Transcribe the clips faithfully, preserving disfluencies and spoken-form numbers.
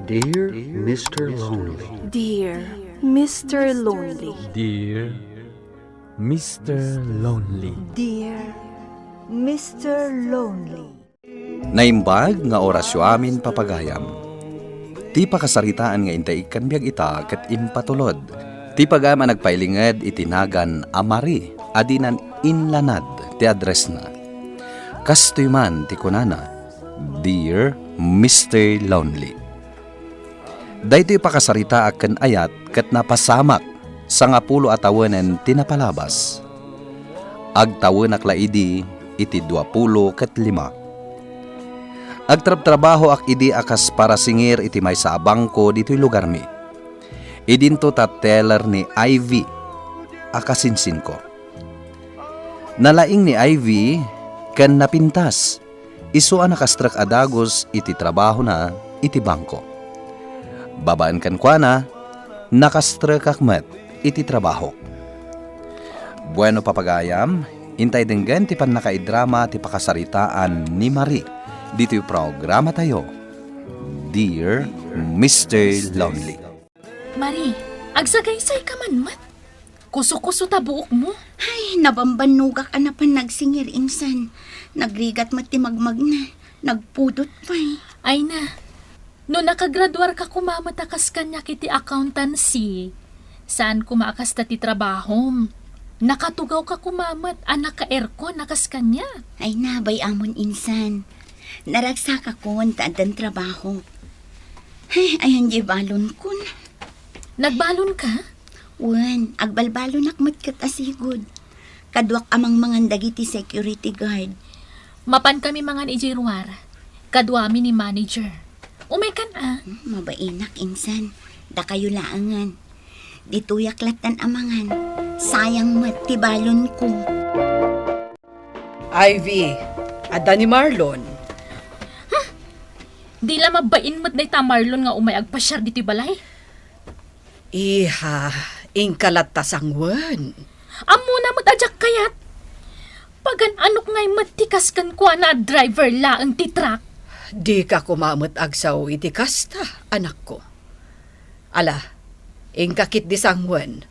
Dear Mister Lonely. Dear Mister Lonely. Dear Mister Lonely. Dear Mister Lonely. Naimbag nga orasyo amin, papagayam. Ti pakasaritaan nga intay ikkan biag ita ket impatulod. Ti pagayam a nagpailinged iti nagan a Marie a dinan inlanad ti addressna. Kastoy man ti kunana, "Dear Mister Lonely." Daytoy pakasaritaak ken ayat ket napasamak sangapulo a tawenen ti napalabas. Agtawenak la idi iti duapulo ket lima. Agtrabtrabahoak idi a kas parasingir iti maysa a bangko ditoy lugarmi. Idinto ta teller ni Ivy a kasinsinko. Nalaing ni Ivy ken napintas. Isu a nakastrek a dagus iti trabahona iti bangko. Babaen kenkuana, nakastrekak met iti trabahok. Bueno, papagayam, intay denggen ti pannakaidrama ti pakasaritaan ni Marie ditoy programatayo, Dear Mister Lonely. Marie, agsagaysayka man met. Kuso-kuso ta buokmo. Ay, nabambannogak a napan nagsingir, insan. Nagrigat met ti magmagna. Nagpudot pay. Ay na, no nakagraduarka koma met a kas kaniak iti accountancy, saan koma a kasta ti trabahom. Nakatugawka koma met a naka-aircon a kas kaniak. Ay na, bay-amon, insan. Naragsakakon ta addan trabahok. Ay, ayan diay balonkon. Nagbalonka? Wen, agbalbalonak met ket asigud. Kaduak a mangmangan dagiti security guard. Mapankami mangan idiay ruar. Kaduami ni manager. Umaykan a. Hmm, mabainak, insan. Dakayo laengen. Ditoyak lattan a mangan. Sayang met ti balonko. Ivy, adda ni Marlon. Di la mabain met dayta Marlon nga umay agpasiar ditoy balay. Iha, inka latta sangwen. Ammona met a diak kayat. Pagan-anok ngay met ti kas kenkuana a driver laeng ti truck. Dika koma met agsao iti kasta, anakko. Ala, inka ketdi sangwen.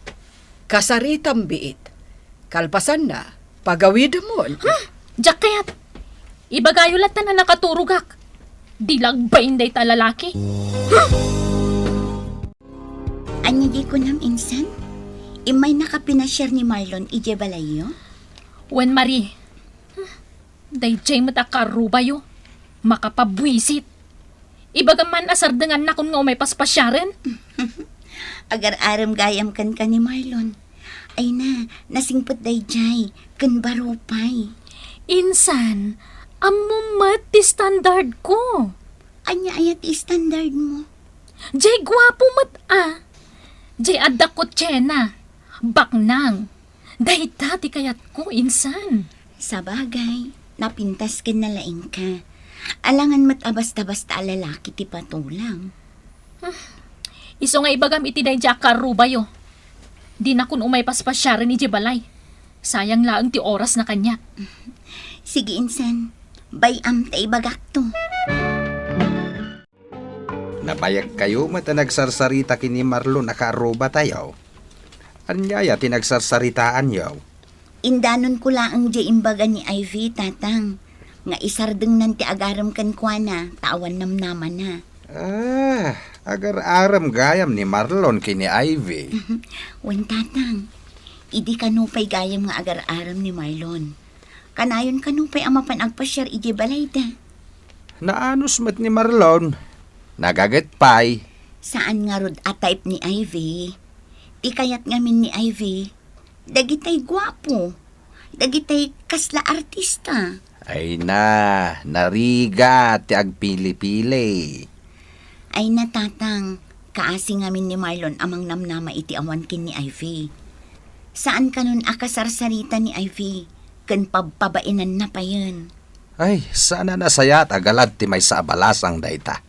Kasaritam biit. Kalpasanna, pagawidemon. Hmm, diak kayat. Ibagayo lattan a nakaturogak. Di la agbain dayta a lalaki. Hmm. Ania diay kunam, insan? Immaynaka pinasiar ni Marlon idiay balayyo? Wen, Marie. Hmm. Daydiay met a karubayo. Makapabuisit. Ibagam man a sardengannakon nga umay paspasiaren. Agar-arem gayam kenka ni Marlon. Ay na, nasingpet daydiay, ken baro pay. Insan, ammom met ti standard ko. Ania aya ti standard mo? Jay guapo met a. Jay adda kotsena, baknang. Dayta ti kayatko, insan. Sabagay, napintas ken nalaingka. Alangan met a basta-basta a lalaki ti patulang. Hmm. Isu nga ibagam iti daydiay a karubayo. Dinakon umay paspasiaren idiay balay. Sayang laeng ti orasna kaniak. Sige, insan. Bay-am ta ibagakto. Nabayagkayo met a nagsarsarita ken ni Marlon a kaarrubatayo. Ania aya ti nagsarsaritaanyo? Indanonko laeng diay imbaga ni Ivy, Tatang, nga isardengnan ti agarem kenkuana ta awan namnamana. Ah, agar-arem gayam ni Marlon ken ni Ivy. Wen, Tatang, idi kano pay gayam nga agar-arem ni Marlon. Kanayon kano pay a mapan agpasiar idiay balayda. Naanus met ni Marlon. Nagaget pay. Saan ngarud a type ni Ivy. Ti kayat ngamin ni Ivy, dagitay guapo. Dagitay kasla artista. Ay na, narigat ti agpili-pili. Ay na, Tatang, kaasi ngamin ni Marlon a mangnamnama iti awan ken ni Ivy. Saan kanon a kasarsarita ni Ivy, ken pabpabainanna payen. Ay, saan a nasayaat a galad ti maysa a balasang dayta.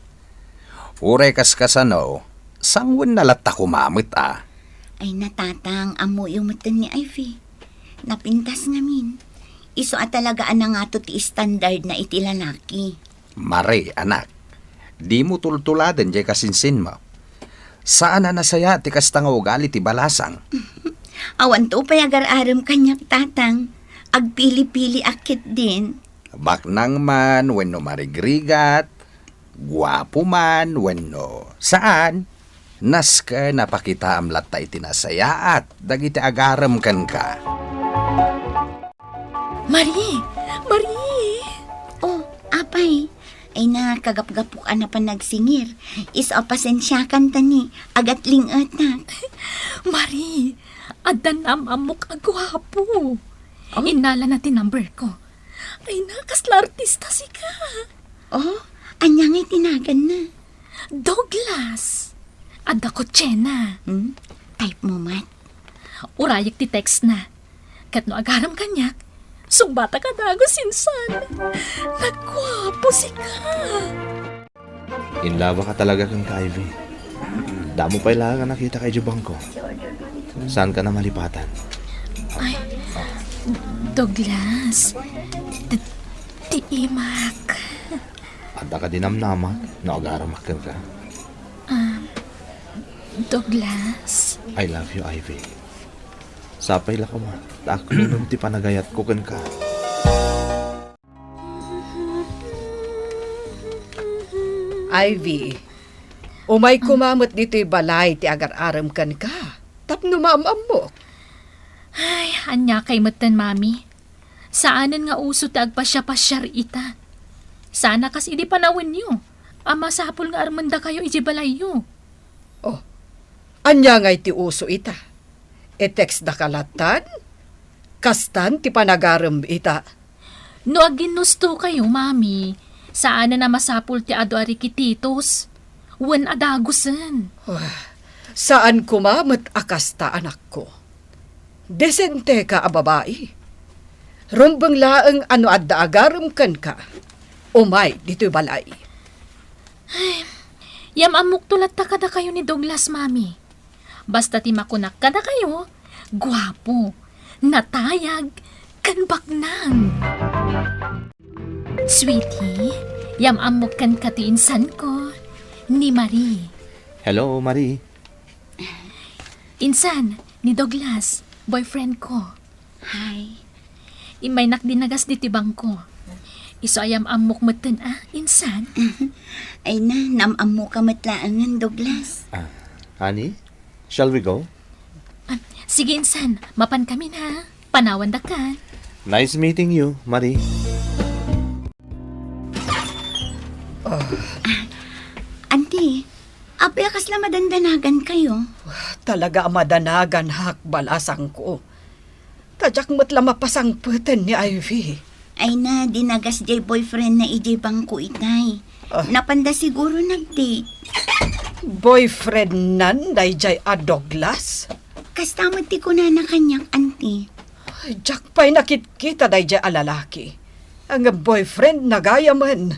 Uray kaskasano, sangwenna latta koma met a. Ay na, Tatang, ammoyo metten ni Ivy. Napintas ngamin. Isu a talaga a nangato ti standardna iti lalaki. Marie, anak, Dimo tultuladen jay kasinsinmo. Saan a nasayaat ti kasta nga ugali ti balasang. Awanto pay agar-arem kaniak, Tatang. Agpili-piliak ketdin. Baknang man wenno marigrigat, guapo man wenno saan, nasken a pakitaam latta iti nasayaat dagiti agarem kenka. Marie! Marie! Oh, apay. Ay na, kagapgapok a napan nagsingir. Isu a pasensiakan ta ni, agatlingetak. Marie, adda naam-ammok a guapo. Oh? Innalana ti number ko. Ay na, kasla artista sika. Oh, ania ngay ti naganna? Douglas. Adda kotsena. Hmm? Type mo met. Urayek ti text na. Ket no agarem kaniak, sungbatak a dagus insan. Nagguapo sika. In love ka talaga kenka, Ivy. Damo pay laeng a nakitaka idiay bangko. Saanka a malipatan? Ay, Douglas. Ti, ti imak. Adda kadi namnama no agaremak kenka? Um, Douglas? I love you, Ivy. Sapay la koma, ta aklonen ti panagayatko kenka. Ivy, umay koma met ditoy balay ti agar-arem kenka, tapno maam-ammok. Ay, ania kay metten, Mami? Saanen nga uso ti agpasiapasiar ita. Saan a kas idi panawenyo, a masapul nga armendakayo idiay balayyo. Oh, ania ngay ti uso ita? I-textdaka lattan? Kastan ti panagarem ita? No aginnustokayo, Mami, saanen a masapul ti adu a rikititos wen a dagusen. Ah, saan koma met a kasta, anakko. Desenteka a babai. Rumbeng laeng a no adda agarem kenka, umay ditoy balay. Ay, yam-ammokto latta kadakayo ni Douglas, Mami. Basta ti makunak kadakayo, guapo, natayag, ken baknang. Sweetie, yam-ammok kenka ti insanko, ni Marie. Hello, Marie. Insan, ni Douglas, boyfriend ko. Hi. Immaynak dinagas ditoy bangko. Isu a yam-ammok metten a, insan. Ay na, naam-ammoka met laengen, Douglas. Ah, honey, shall we go? Ah, sige, insan. Mapankamin, ha? Panawandakan. Nice meeting you, Marie. Ah, Auntie, apay a kasla madandanagankayo? Talaga a madanaganhak, balasangko. Ta diak met la mapasangpeten ni Ivy. Ay na, dinagas jay boyfriend na idiay bangko itay. Ah. Napanda siguro nag-date. Boyfriend nan dayjay a Douglas? Kasta met ti kunana kaniak, Auntie. Ay, diak pay nakitkita dayjay a lalaki. Ang boyfriend na gayamen.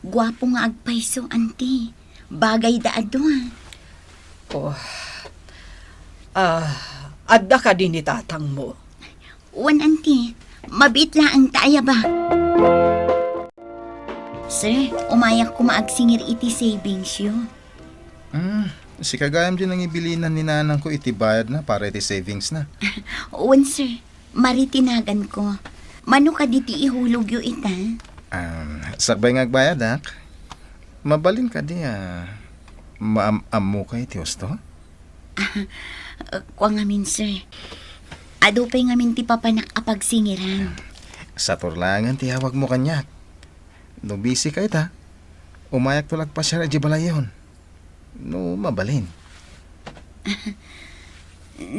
Guapo nga agpayso, Auntie. Bagayda a dua. Oh. Ah, adda kadi ni tatangmo? Wen, Auntie, mabiit laeng ta ayaba. Sir, umayak koma agsingir iti savingsyo. Hmm, sika gayam diay nangibilinan ni nanangko iti bayadna para iti savingsna. Wen, sir. Marie ti naganko. Mano kadi ti ihulogyo ita? Um, sakbay nga agbayadak, mabalin kadi a maam-ammoka iti husto? Kua ngamin, sir. Adu pay ngamin ti papanak a pagsingiran. Satur laengen ti awagmo kaniak. No busy ka ita, umayakto la agpasiar idiay balayyon. No mabalin.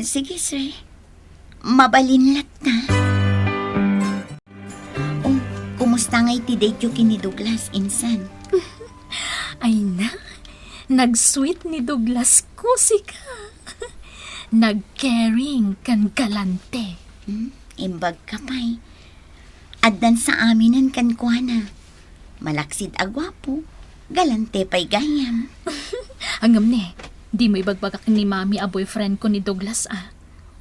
Sige, sir. Mabalin latta. Oh, kumusta ngay ti date-yo ken ni Douglas, insan? Ay na, nag-sweet ni Douglas kusika. Nag-caring ken galante. Hmm, imbag ka pay. Addan sa aminen kenkuana. Malaksid a guapo, galante pay gayam. Ngem ne, dimo ibagbagak ni Mami a boyfriend ko ni Douglas a.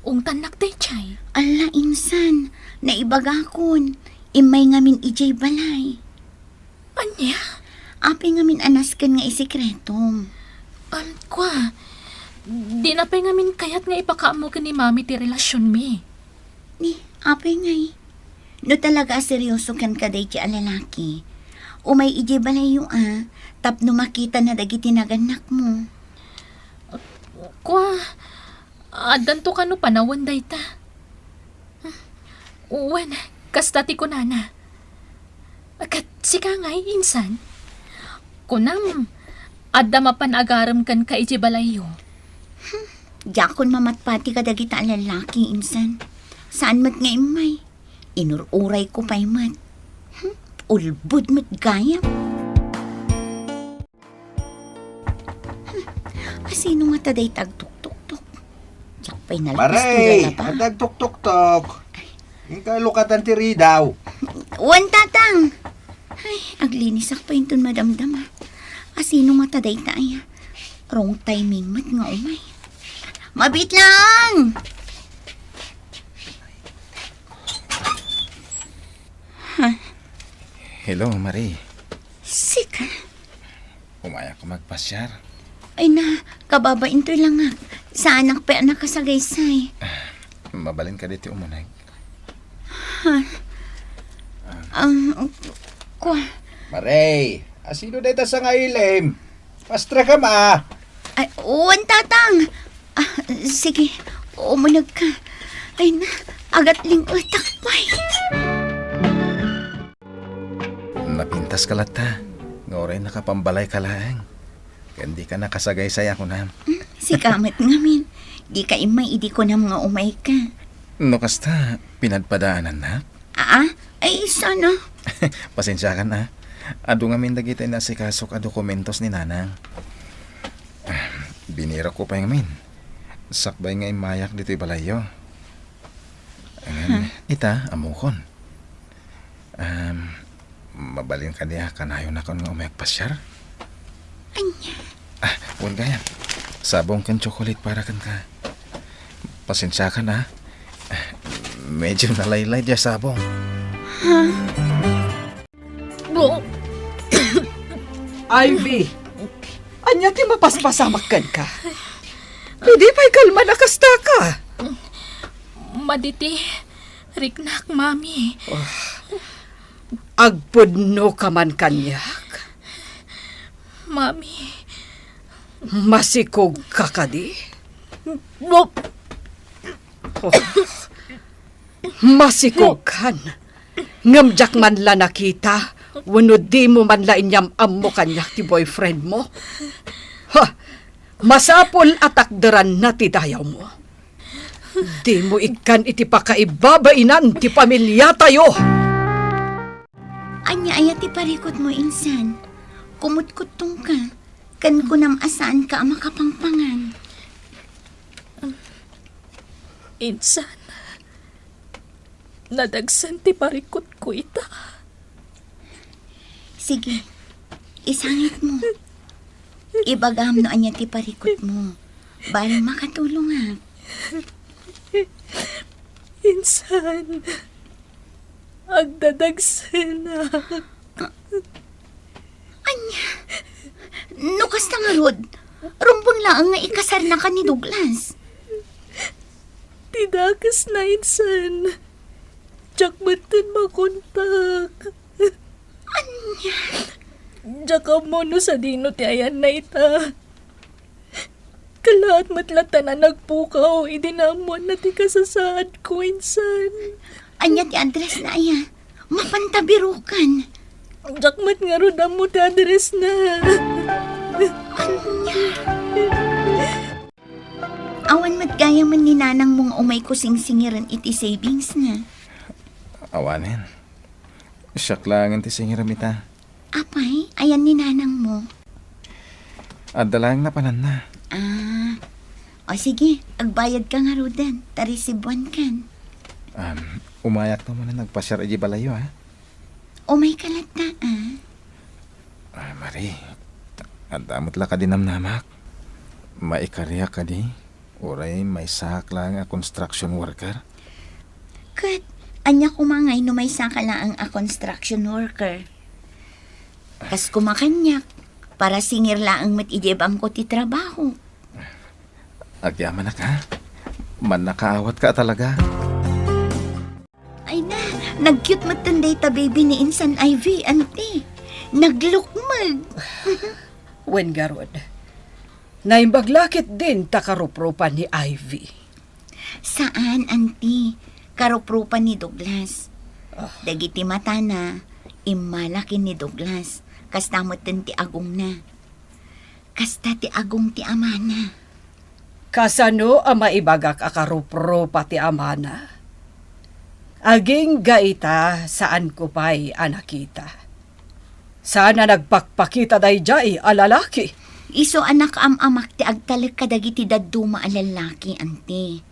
Ungtannak dayjay. Alla, insan, naibagakon. Immay ngamin idiay balay. Ania? Apay ngamin a nasken nga isikretom? Um, kua, di na pay ngamin kayat nga ipakaammo ken ni Mami ti relasionmi. Ni, apay ngay? No talaga a serioso kenka daydi a lalaki, umay idiay balayyo a, tapno makitana dagiti nagannakmo. Kua, addanto kano panawen dayta. Wen, kasta ti kunana. Ket sika ngay, insan? Kunam, adda mapan agarem kenka idiay balayyo. Diakon mamatpati kadagita a lalaki, insan. Saan met nga immay. Inur-urayko pay met. Hmm, ulbod met gayam. Hmm, asino ngata dayta agtuktuktok? Diak pay nalpas ti Maray! Lalaba. Adda agtuktuktok. Inka lukatan ti ridaw. Wen, Tatang. Ay, aglinisak pay inton madamdama. Asino ngata dayta aya? Wrong timing met nga umay. Mabiit lang! Ha? Hello, Marie. Sika? Umayak ko magpasiar. Ay na, kababain toy langak. Saanak pay a nakasagaysay. Mabalin kadi ti umuneg? Ha? Ah, kua. Marie, asino dayta sangailim? Pastra ka ma. Ay, wen, Tatang. Ah, sige, umuneg ka. Ay na, agatling-etak pay. Napintas ka latta, nga uray nakapambalay ka laeng. Ken di ka nakasagaysay a kunam. Hmm, sika met ngamin. Di ka immay idi kunam nga umay ka. No kasta, pinadpadaanannak? Aa, ay, sana. Pasensiakan a. Adu ngamin dagiti naasikasok a dokumentos ni Nanang. Binirokko pay ngamin. Sakbay nga immayak ditoy balayyo. Ngem, ha? Ita, ammokon. Um, mabalin kadi a kanayonakon nga umay agpasiar? Ania? Ah, wen gayam. Sabong ken tsokolate para kenka. Pasensiakan a. Medyo nalaylay diay sabong. Ha? Ivy, ania ti mapaspasamak kenka? Idi pay kalman a kasta ka? Madi ti riknak, Mami. Ah, agpudno ka man kaniak? Mami. Masikog ka kadi? Oh. Masikog kan. Ngem diak man la nakita, wenno dimo man la inyam-ammo kaniak ti boyfriend mo. Ha! Masapul a takderanna ti dayawmo. Dimo ikkan iti pakaibabainan ti pamiliatayo. Ania aya ti parikutmo, insan? Kumutkuttongka, ken kunam a saanka a makapangpangan. Insan, nadagsen ti parikutko ita. Sige, isangitmo. Ibagam no ania ti parikutmo. Bareng makatulongak. Insan, agdadagsenak. Ania? No kasta ngarud, rumbeng laeng nga ikasarnaka ni Douglas. Ti dakesna, insan. Diak metten makontak. Ania? Diak ammo no sadino ti ayanna ita. Kallaat met latta a nagpukaw idi naammoanna ti kasasaadko, insan. Ania ti addressna aya? Mapanta birokan. Diak met ngarud ammo ti addressna. Ania? Awan met gayamen ni nanangmo nga umayko singsingiren iti savingsna? Awanen. Siak laengen ti singirem ita. Apay, ayan ni nanangmo? Adda laeng napananna. Ah. O sige, agbayadka ngaruden, ta resibuankan. Um, umayakto manen agpasiar idiay balayyo, ha? Umayka latta, ah. Ah, Marie, adda met la kadi namnamak? Maikariak kadi? Uray maysaak laeng a construction worker? Ket, ania koma ngay no maysaka laeng a construction worker? Kas kumakaniak, para singer laeng met idiay bangko ti trabaho. Agyamanak, ha? Mannakaawatka talaga. Ay na, nag-cute met ten dayta baby ni Insan Ivy, anti. Naglukmeg. Wen garud, naimbag la ketdin ta karupropan ni Ivy. Saan, anti. Karupropan ni Douglas. Ah. Dagiti matana, immala ken ni Douglas. Kasta met ten ti agongna. Kasta ti agong ti amana. Kasano a maibagak a karupropa ti amana? Agingga ita, saanko pay a nakita. Saan a nagpakpakita daydiay a lalaki? Isu a nakaam-amak ti agtalek kadagiti dadduma a lallaki, anti.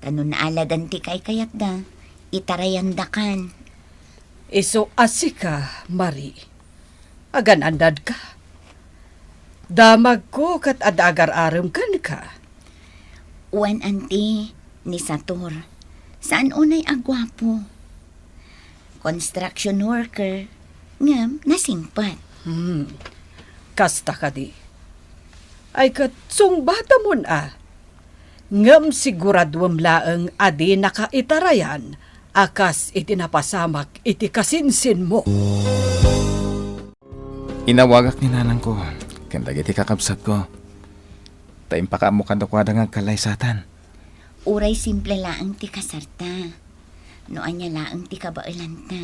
Ta no naaladan ti kaykayatda, itarayandakan. Isu a sika, Marie, agan-annadka. Damagko ket adda agar-arem kenka. Wen, anti, ni Sator. Saan unay a guapo. Construction worker, ngem nasingpet. Hmm. Kasta kadi. Ay ket sungbatamon a. Ngem siguraduem laeng a dinaka itarayan a kas iti napasamak iti kasinsinmo. Inawagak ni nanangko ken dagiti kakabsatko. Ta impakaammo kadakuada nga agkallaysatan. Uray simple laeng ti kasarta. No ania laeng ti kabaelanta.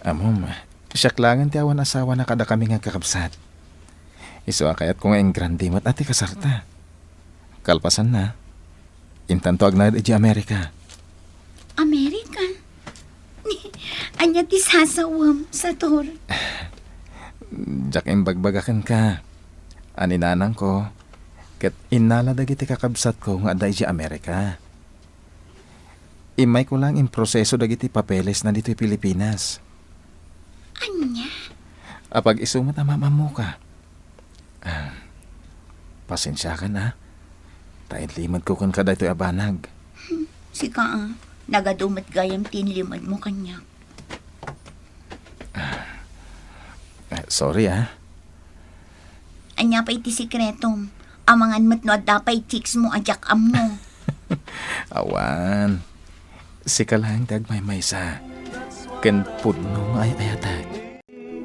Ammom, siak laengen ti awan asawana kadakami nga agkakabsat. Isu a kayatko nga ingrandi met a ti kasarta. Kalpasanna, intanto agnaed idiay Amerika. Amerika? Ania ti sasawem, Sator? Diak imbagbaga kenka a ni nanangko ket innala dagiti kakabsatko nga adda idiay Amerika. Immayko laeng improseso dagiti papelesna ditoy Pilipinas. Ania? Apag-isu met a maam-ammoka. Ah, pasensiakan, a. Ta inlimedko kenka daytoy a banag. Hmm, sika, a. Nagadu met gayam ti inlimedmo kaniak. Ah, sorry, a. Ania pay ti sikretom? Amangan met no adda pay chicks mo a diak ammo. Awan. Sika laeng ti agmaymaysa ken pudno nga ay-ayatek.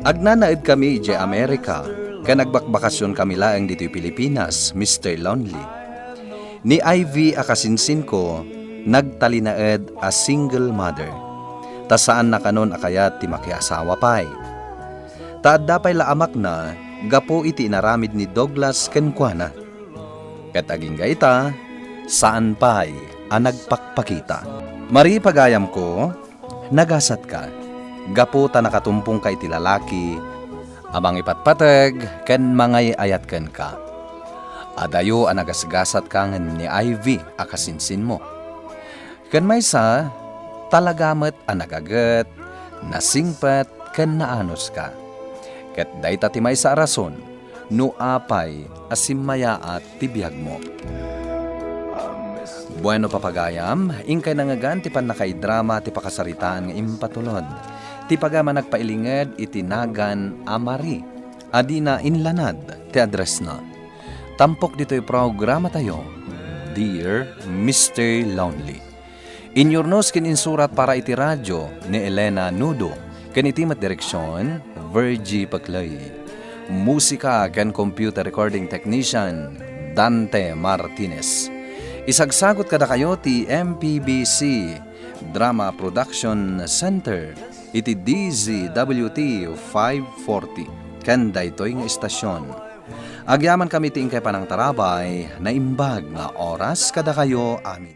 Agnanaedkami idiay Amerika ken agbakbakasionkami laeng ditoy Pilipinas, Mister Lonely. Ni Ivy a kasinsinko, nagtalinaed a single mother, ta saanna kanon a kayat ti makiasawa pay. Ta adda pay la a makna gapu iti inaramid ni Douglas kenkuana. Ket agingga ita, saan pay a nagpakpakita. Marie, pagayamko, nagasatka, gapu ta nakatumpongka iti lalaki a mangipatpateg ken mangay-ayat kenka. Adayo a nagasgasat kangen ni Ivy a kasinsinmo. Ken maysa, talaga met a nagaget, nasingpet, ken naanuska. Ket dayta ti maysa a rason no apay a simmayaat ti biagmo. Bueno, papagayam, inkay nangngegan ti pannakaidrama ti pakasaritaan nga impatulod. Ti pagayam a nagpailinged iti nagan a Marie, a dina inlanad ti addressna. Tampok ditoy programatayo, Dear Mister Lonely. Inyurnos ken insurat para iti radio ni Elena Nudo, ken iti met direksion, Virgie Peclay. Musika ken computer recording technician, Dante Martinez. Isagsagut kadakayo ti M P B C Drama Production Center iti D Z W T five forty ken daytoy nga istasion. Agyamankami ti inkay panangtarabay, naimbag nga oras kadakayo amin.